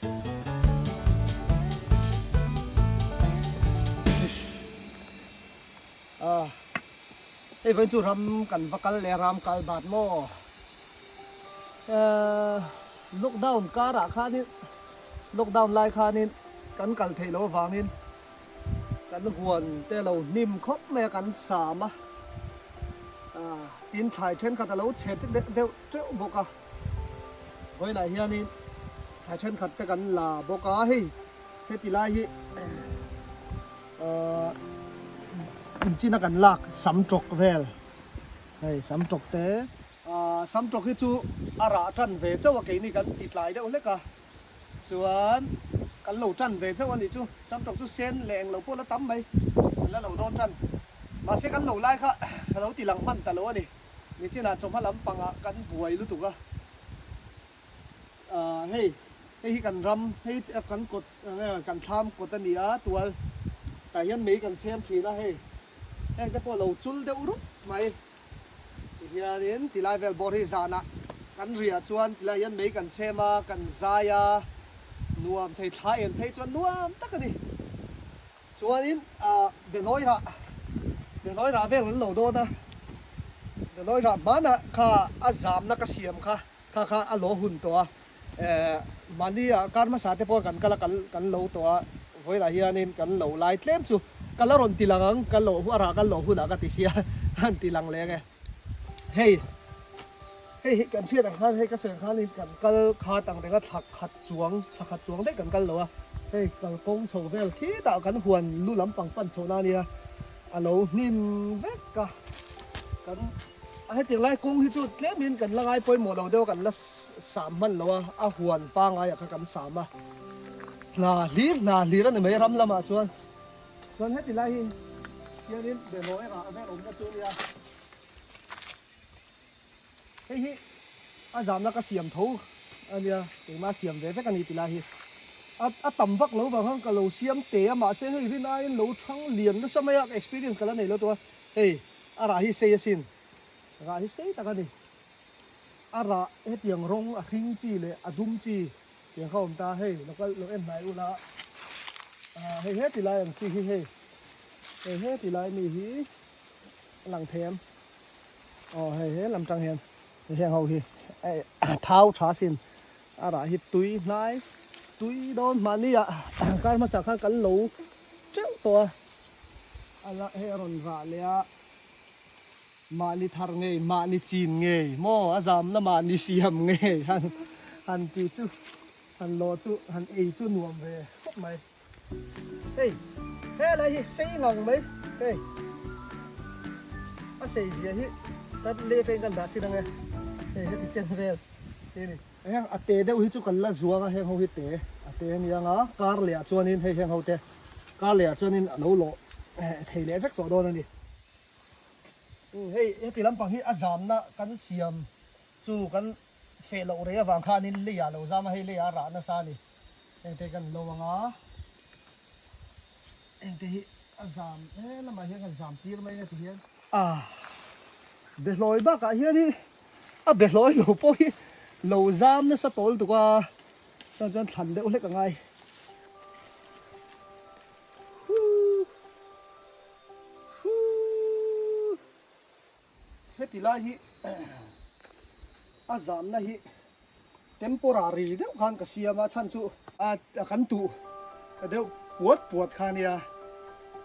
Hei vawiin chu ram kan va kal leh ram kal bat maw? Lockdown karah khanin lockdown lai khanin kan kal theih loh avangin kan huan te lo hnim khawp mai a kan sam a, tin thlai thenkhat a lo chhe deuh teuh bawk a, vawiinah hianin thlai thenkhat te kan la bawk a, hei heti lai hi inchina kan lak sam tawk vel hei sam tawk te. Sam tawk hi chu a rah tan ve chauh a keini kan ti tlai deuh hlek a chuan kan lo tan ve chauh a nih chu sam tawk chu sen leh englo pawh la tam mai kan la lo dawn tan mahse kan lo lai kha ka lo ti lang hman ta lo a ni nichinah chawhma lampangah kan buai lutuk a hei hei hi kan ram hei kan kawt kan thlam kawt a ni a tual tah hian mei kan chhem thin a hei heng te pawh lo chul deuh rup mai. Tihianin tilai vel bawr hi zanah kan riah chuan tilai hian mei kan chhem a, kan zai a, nuam thei thla en phei chuan nuam tak a ni. Chuanin ah Behlawi rah, Behlawi rah vel kan lo dawn a, Behlawi rah hmanah kha a zamna ka siam kha, kha kha a lo hun tawh a, eh mahni ah kar hmasa te pawh kan kal a kan kan lo tawh a, vawilah hianin kan lo lai tlem chu ka la rawn ti lang ang, ka lo a rah kan lo hunah ka ti sia han ti lang leng e. Hei hei hi kan hriat ang khan hei ka sawi ang khanin kan kal khat ang renga thla khat chuang thla khat chuang daih kan kal lo a, hei kalkawng chho vel khitah kan huan lu lampang pan chhohna a nia a lo hnim vek a kan. A hetiang lai kawng hi chu tlemin kan la ngai pawimawh lo deuh a, kan la sam hman lo a, a huan pangaiah kha kan sam a, hna hlir hna hlir a ni mai ram lamah chuan. Chuan heti lai hi hianin Behlaw engah vel awmna chu a nia. Hei hi a zamna ka siam tho a nia, keimah siam ve vek a ni ti lai hi. A a tam vak lo vang khan ka lo siam te a, mahse hei rin aiin lo thang lian nasa mai a, experience ka la nei lo tawh a, hei. A rah hi sei asin. Rah hi sei tak a ni. A rah hetiang rawng a hring chi leh a dum chi tiang kha a awm ta. Hei lo kal lo en hnai ula ah hei heti lai ang chi hi hei hei heti lai mi hi a lang thei em? Aw hei he lam tang hian hei heng ho hi thau tha asin. A rah hi tui hnai tui dawn mahni ah kar hmasa khan kan lo teuh tawh a. A la hei a rawn rah leh a, mahni thar ngei, mahni chin ngei maw a zamna mahni siam ngei han han tih chu han lawh chu han ei chu nuam ve khawp mai. Hei helai hi sei ngang mai hei a sei zia hi kan leh atangin kan dah chin ang e hei heti chen vel hi a ni. Heng a te deuh hi chu kan la zuang a heng ho hi te a te a ni ang a kar leh ah chuanin hei heng ho te kar leh ah chuanin a lo lawh thei leh vek tawh dawn a ni. Hei heti lampang hi a zamna kan siam chu kan feh loh rei avang khanin lei ah lo zam a hei lei ah a rah nasa a ni heng te kan lo ang a heng te hi a zam he lamah hian kan zam tir mai a ti hian. A behlawi bakah hian hi A behlawi lo pawh hi lo zam nasa tawl tuk a, chuan chuan thlan deuh hlek a ngai. Heti lai hi a zamna hi temporary deuh khan ka siam a, chhan chu a kan tuh deuh puat puat kha ania,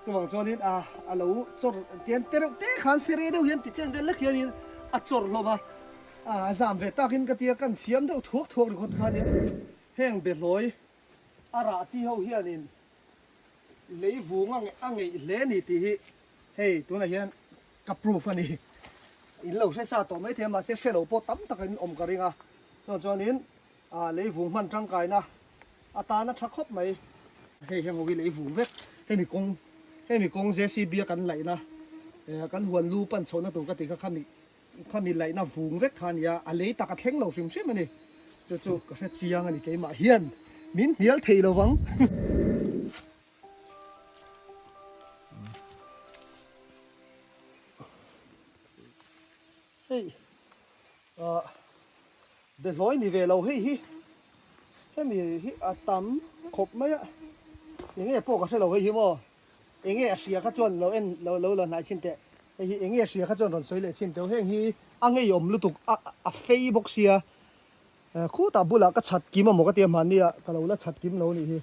chuvang chuanin a a lo chawr tian te reuh te khan fere deuh hian ti chen vel lek hianin a chawr hlawm a, a zam ve takin ka tia kan siam deuh thuak thuak ringawt khanin heng behlawi a rah chi ho hianin lei vung a ngeih hle a ni tih hi hei tunah hian ka proof a ni. In lo hre sa tawh maithei a mahse hre lo pawh tam tak in awm ka ring a, chuan chuanin ah lei vung hman tangkaina atana tha khawp mai. Hei heng ho hi lei vung vek, hemi kawng hemi kawng JCB a kan laihna eh kan huan lu pan chhohna tur ka tih kha khami khami laihna vung vek kha a ni a, a lei tak a thleng lo hrim hrim a ni, chu chu ka hre chiang a ni keimah hian min hnial thei lo vang. Hei ah behlawi ni ve lo hei hi. Hemi hi a tam khawp mai a, enge pawh ka hre lo hei hi maw, enge a hria kha chuan lo en lo lo la hnai chhin teh, hei hi enge a hria kha chuan rawn sawi leh chhin teh heng hi a ngeiawm lutuk a a fei bawk sia, khutah bulah ka chhat kim amaw ka tia hmanni ah ka lo la chhat kim lo anih hi.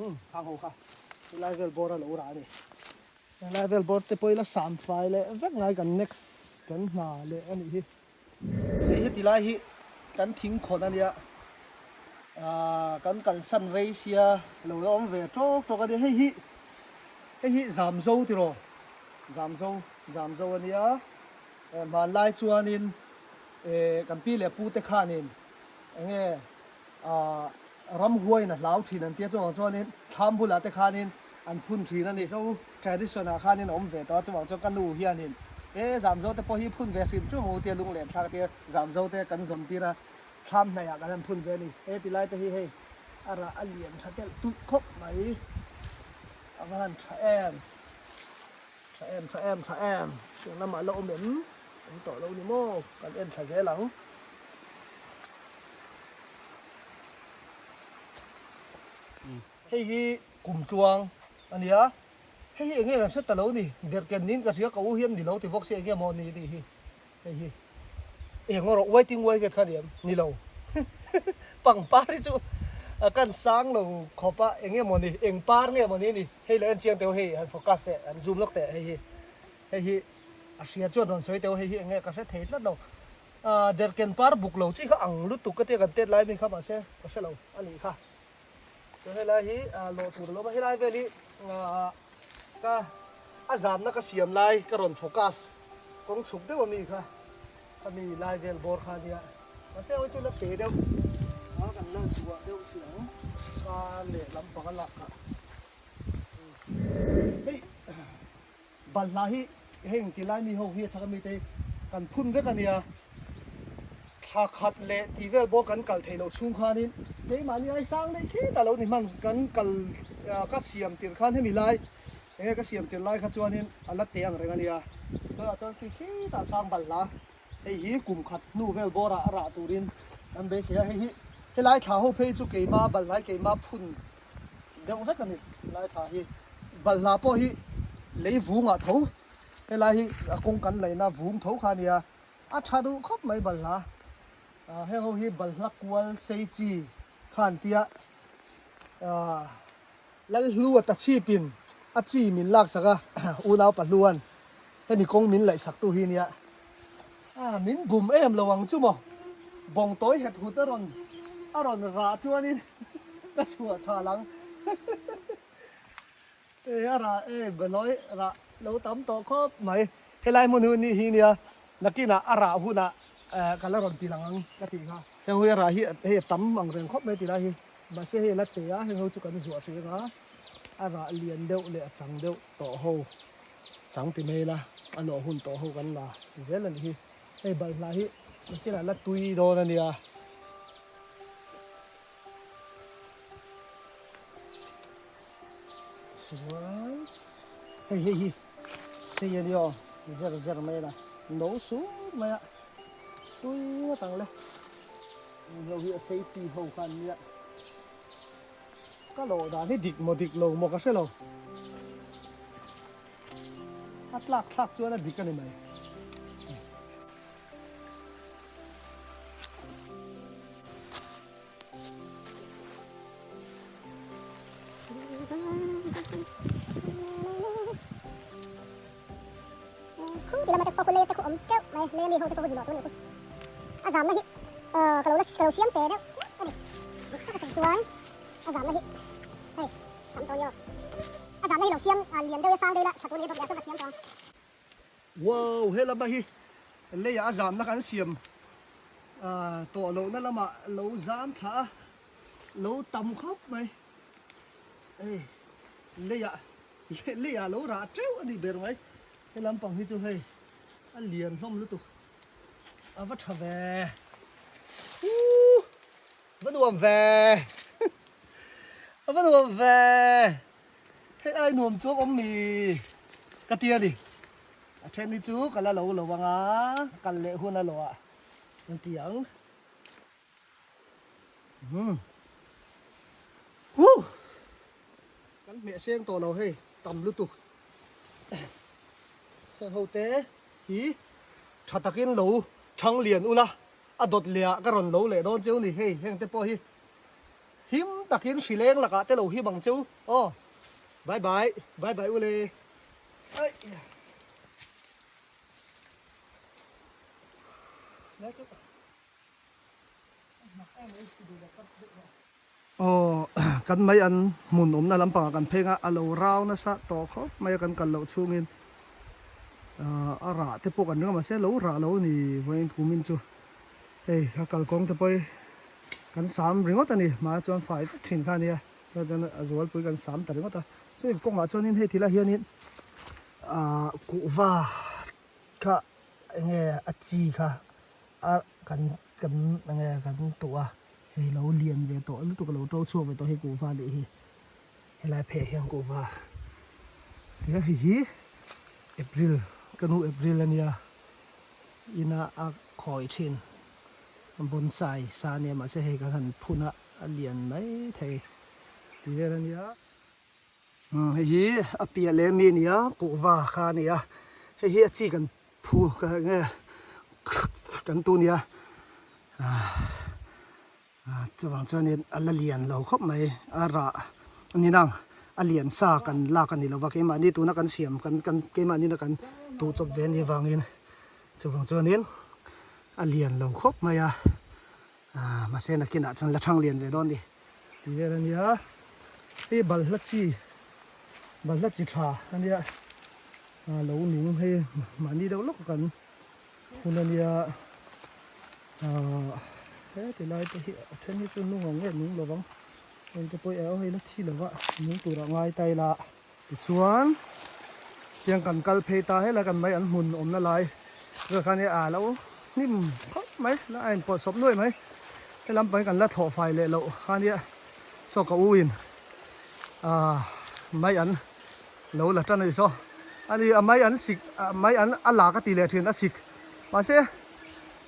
Umm khang ho kha helai vel bawr a lo rah a ni. Helai vel bawr te pawh ila sam fai leh vek ngai kan next kan hna leh a nih hi. Hei heti lai hi kan thing khawn a nia aaa kan kalsan rei sia lo la awm ve tawk tawk a nia hei hi hei hi zamzo tiraw zamzo zamzo a nia hmanlai chuanin eh kan pi leh pu te khanin eng nge Aaa ramhuaiin a hlau thin an tia chuvang chuanin thlam bulah te khanin an phun thin a ni. So tradition ah khanin a awm ve tawh a chuvang chuan ka nu hianin e Zamzo te pawh hi phun ve hrim hrim u tia lunglen thlak tia Zamzo te kan zawn tir a thlam hnaih ah kan han phun ve a ni. He ti lai te hi hei a rah a lian tha telh tulh khawp mai a va han tha em tha em tha em tha em tiang lamah la awm em awm tawh lo ni maw kan en thla zel ang. Hei hi kum tluang a ni a, hei hi enge kan hre ta lo ni, derhken niin ka hria ka u hian ni lo ti bawk se enge maw ni tih hi, hei hi eng erawh waiting wai vet kha ni em ni lo pangpar hi chu a kan sang lo khawp a enge maw ni eng par nge maw ni ni hei lo en chiang teh u hei han focus teh han zoom lawk teh hei hi hei hi a hria chuan rawn sawi teh u hei hi enge ka hre thei tlat lo. Aaa derhken par buk lo chi kha ang lutuk ka tia kan tet lai mi kha mahse ka hre lo a nih kha. Chuan helai hi lawh tur a lo awm a, helai vel hi ka a zamna ka siam lai ka rawn focus kawng chhuk deuh a mi kha khami lai vel bawr kha a nia mahse hawi chu la te deuh a kan la zuah deuh hrih ang ka lehlam pang a lak ah hei. Balhla hi heng ti lai mi ho hi a chhak ami te hi kan phun vek a nia. Thla khat leh tih vel bawk kan kal theih loh chhung khanin keimahni ai sang daih khi ta lo ni hman kan kal ka siam tirh khan hemi lai enge ka siam tirh lai kha chuanin a la te ang reng a nia. Tunah chuan khi khitah sang balhla hei hi kum khat hnu vel bawrah a rah turin kan beisei a, hei hi helai thla ho phei chu keima balhla hi keima phun deuh vek a ni helai thla hi balhla pawh hi lei vungah tho helai hi a kawng kan laihna vung tho kha a nia a tha duh khawp mai balhla ah heng ho hi balhla kual sei chi kha an tia ah Lalhlua ta chhipin a chi min laksak a unau pahluan hemi kawng min laihsak tu hi nia ah min bum em lo ang chu maw bawng tawi het hut a rawn a rawn rah chuanin ka chhuah chhal ang e a rah e belawi rah lo tam tawh khawp mai helai hmun hi ni hi nia nakinah a rah hunah ka la rawn ti lang ang ka tih kha heng hi a rah hi hei a tam ang reng khawp mai ti lai hi mahse hei a la te a heng ho chu kan zuah hrih ang a a rah lian deuh leh a chang deuh tawh ho chang ti mai ila a lawh hun tawh ho kan la zel a nih hi hei balhla hi nakinah la tui dawn a nia. Chuan hei hei hi sei a nia aw zer zer mai a la no sur mai a tui ngawt ang le heng ho hi a sei chi ho kha an nia. Ka lawh dan hi dik maw dik lo maw ka hre lo. A tlak thlak chuan a dik a ni mai. Khu ti lama te pawh khu lei te khu awm teuh mai lei ami ho te pawh khu zu luah tur a nih khu a zamna hi ka lo la ka lo siam te deuh a ni dik tak a sawi chuan a zamna hi hei tam tawh a ni aw a zamna hi lo siam lian deuh a sang deuh ila tha tur a ni a dawt leh ah chuan ka thiam tawh ang. Wow he lama hi leiah a zamna kan siam tawh lohna lamah lo zam thla a lo tam khawp mai. Hei leiah leiah lo rah teuh a nih ber mai. He lampang hi chu hei a lian hlawm lutuk a va tha ve. Uuh va nuam ve a va nuam ve hei ai nuam chuang awm mi ka ti a ni. A then hi chu ka la lo lo ang a kal leh hun a lo ah an ti ang. Umm huh kan hmeh seng tawh lo hei tam lutuk heng ho te hi tha takin lo thang lian ula a dawt leh ah ka rawn lo leh dawn cheu ni hei heng te pawh hi him takin hri leng lakah te lo him ang cheu aw bye bye bye bye ule aih. Aw kan mai an hmun awmna lampangah kan pheng a, a lo rau nasa tawh khawp mai a kan kal loh chhungin a rah te pawh kan ring a mahse lo rah lo a ni vawiin kumin chu hei a kalkawng te pawh hi kan sam ringawt a ni hmaah chuan fai vek thin kha a nia tunah chuan a zualpui kan sam ta ringawt a chumi kawngah chuanin hei tilai hianin ahh kuhva kha enge a chi kha a kan kan enge kan tuh a hei lo lian ve tawh lutuk a lo to chhuak ve tawh hei kuhva nih hi helai pheh hian kuhva tia hei hi April ka nu April ania ina a khawi thin bonsai sa ania mahse hei kan han phun a a lian mai thei tih vel ania. Hei hi a piah leh mi a ni a kuhva kha a ni a hei hi a chi kan phu ka nge kan tu nia ah chuvang chuanin a la lian lo khawp mai a rah a ni nang a lian sa kan lak a ni lova keimahni tuna kan siam kan kan keimahni na kan tuh chawp ve a nih avangin chuvang chuanin a lian lo khawp mai a ah mahse nakinah chuan la thang lian ve dawn a ni tih vel a nia hei balhla chi balhla chi tha a nia ah lo nung hei mahni deuh lawk kan hun a nia ah heti lai te hi a then hi chu nung ang nge nung lovang heng te pawh hi hei la thi lova nung turah ngai ta ila tichuan tiang kan kal phei ta helai kan mai an hmun awmna lai vel khan hei a lo hnim khawp mai la a inpawh sawp nuai mai he lampang hi kan la thlawh fai leh loh kha nia saw ka u in ah mai an lo la tan a ni saw ani a mai an sik mai an a la ka ti leh thin a sik mahse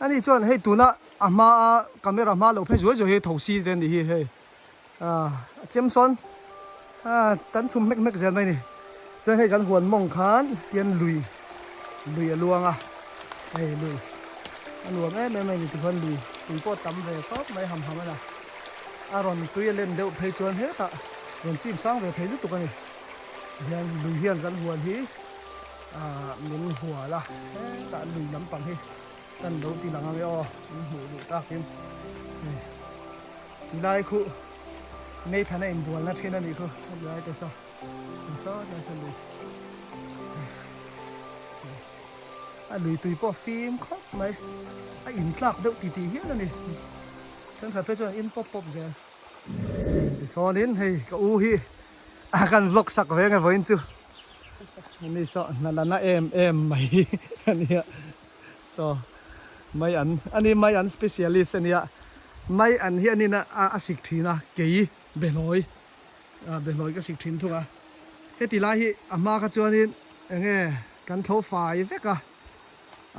ani chuan hei tuna a hma a camera hma loh phei zuai zuai hi tho si te ani hi hei ah a chem sawn ah kan chhum hmek hmek zel mai a ni chuan hei kan huan mawng khan tian lui lui a luang a hei lui a nuam em em a ni tikhuan lui tui pawh tam ve khawp mai ham ham a na a rawn tui a len deuh phei chuan hetah rawn chim sang ve thei lutuk a ni tihian lui hian kan huan hi ah min hual a hetah lui lampang hi kan lo ti lang ang e aw min hmuh duh takin hei. Tilai khu Nathan a inbualna thin a nih khu tilai te saw ti saw te saw lui a lui tui pawh fim khawp mai a intlak deuh ti tih hial a ni thenkhat phei chuan in pawp pawp zel tichuanin hei ka u hi a kan vlog sak ve nge vawiin chu ani saw hna la na em em mai a nia. Chaw mai an a ni mai an specialist a nia mai an hi anin a a sik thin a kei behlawi ah behlawi ka sik thin thung a heti lai hi a hma kha chuanin eng nge kan tho fai vek a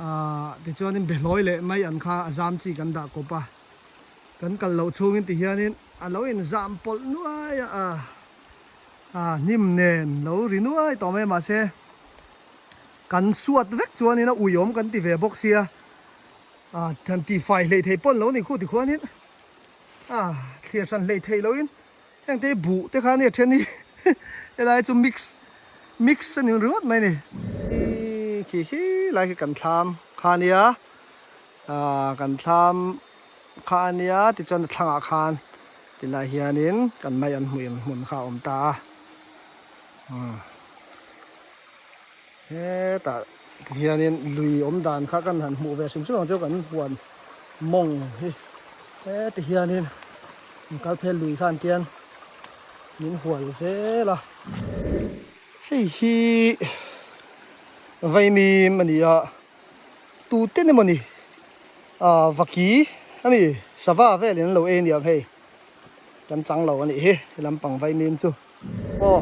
ah tichuanin behlawi leh mai an kha a zam chi kan dah kawp a kan kal loh chhungin ti hianin a lo in zam pawlh nuai a ah ah hnim nen lo ri nuai tawh mai mahse. Kan suat vek chuanin a uiawm kan ti ve bawk sia, ah han ti fai hleih theih pawn lo ni khu tikhuanin ah thliar hran hleih theih loin heng te hi buh te kha ania then hi helai chu mix mix a ni ringawt mai a ni. Khi khi lai khi kan thlam kha ania ah kan thlam kha ania tichuan a thlangah khan tilai hianin kan mai an hmuh hmun kha a awm ta a umm. Hetah hianin lui awm dan kha kan han hmuh ve hrim hrim ang chu kan huan mawng hi heti hianin an kal phel lui khan tian Min hual zel a. Hei hi vaimim a ni a, tute emaw ni ah vaki a mi sava velin an lo ei aniang hei kan chang lo a nih hi he lampang vaimim chu. Aw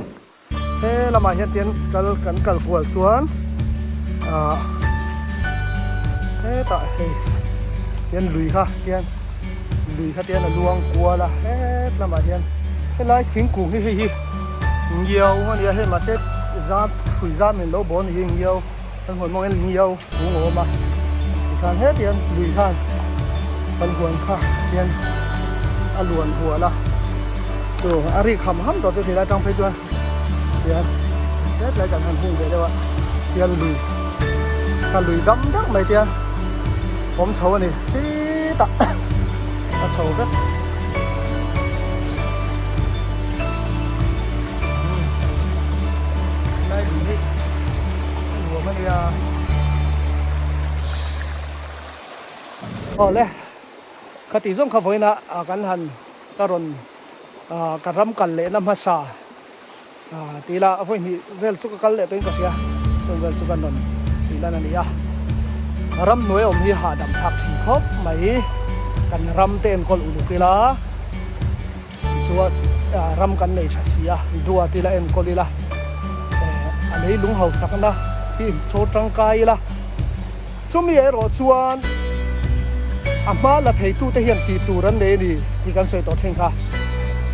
he lamah hian tian kal kan kal kual chuan ah hetah hei hian lui kha hian lui kha tian a luang kual a het lamah hian helai thingkung hi hei hi ngiau a ni a hei mahse zam hrui zam in lo bawl ni hi ngiau kan huan mawng hian ngiau kung a awm a tikhan hetiang lui khan kan huan kha hian a luan hual a chu a rik ham ham tawh chu tilai atang phei chuan tihian hetlai kan han hung ve deuh a tihian lui kha lui dam deuh mai te hian awm chho a ni khitah a chho vek. Lai lui hi a nuam a nia. Awle khati zawng kha vawiin a kan han ka rawn ka ram kal lehna hmasa tih ila a vawi hnih vel chu ka kal leh tawhin ka hria chung vel chu kan rawn tih lan a ni a ramhnuai awm hi hahdam thlak thin khawp mai kan ram te enkawl uluk ila tichuan ram kan nei tha si a duat ila enkawl ila a leilung hausakna hi chhawr tangkai ila. Chumi erawh chuan a hma la theitute hian tih tur an nei a ni tih kan sawi tawh thin kha.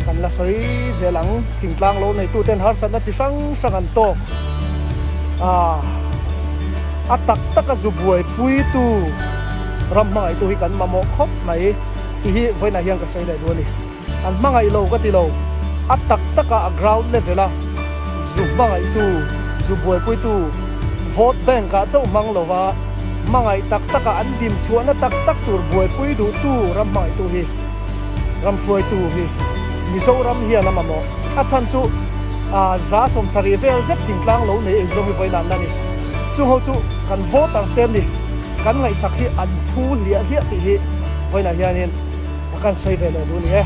Kan la sawi zel ang, thingtlang lo neituten harsatna chi hrang hrang an tawk a, a tak taka zu buaipuitu ram hmangaihtu hi kan mamawh khawp mai tih hi vawiinah hian ka sawi leh duh a ni. An hmangaih lo ka ti lo, a tak taka a ground level a zu hmangaihtu, zu buaipuitu, vote bank ah chauh hmang lova hmangaih tak taka an dim chhuahna tak tak tur buaipui duhtu ram hmangaihtu hi, ram hruaitu hi Mizoram hian a mamawh. A chhan chu 70 vel zet thingtlang lo nei eizawng hi vawiin an la ni. Chung ho chu kan voters te an ni, kan ngaihsak hi an phu hliah hliah tih hi vawiinah hianin. A kan sawi ve leh duh ni e.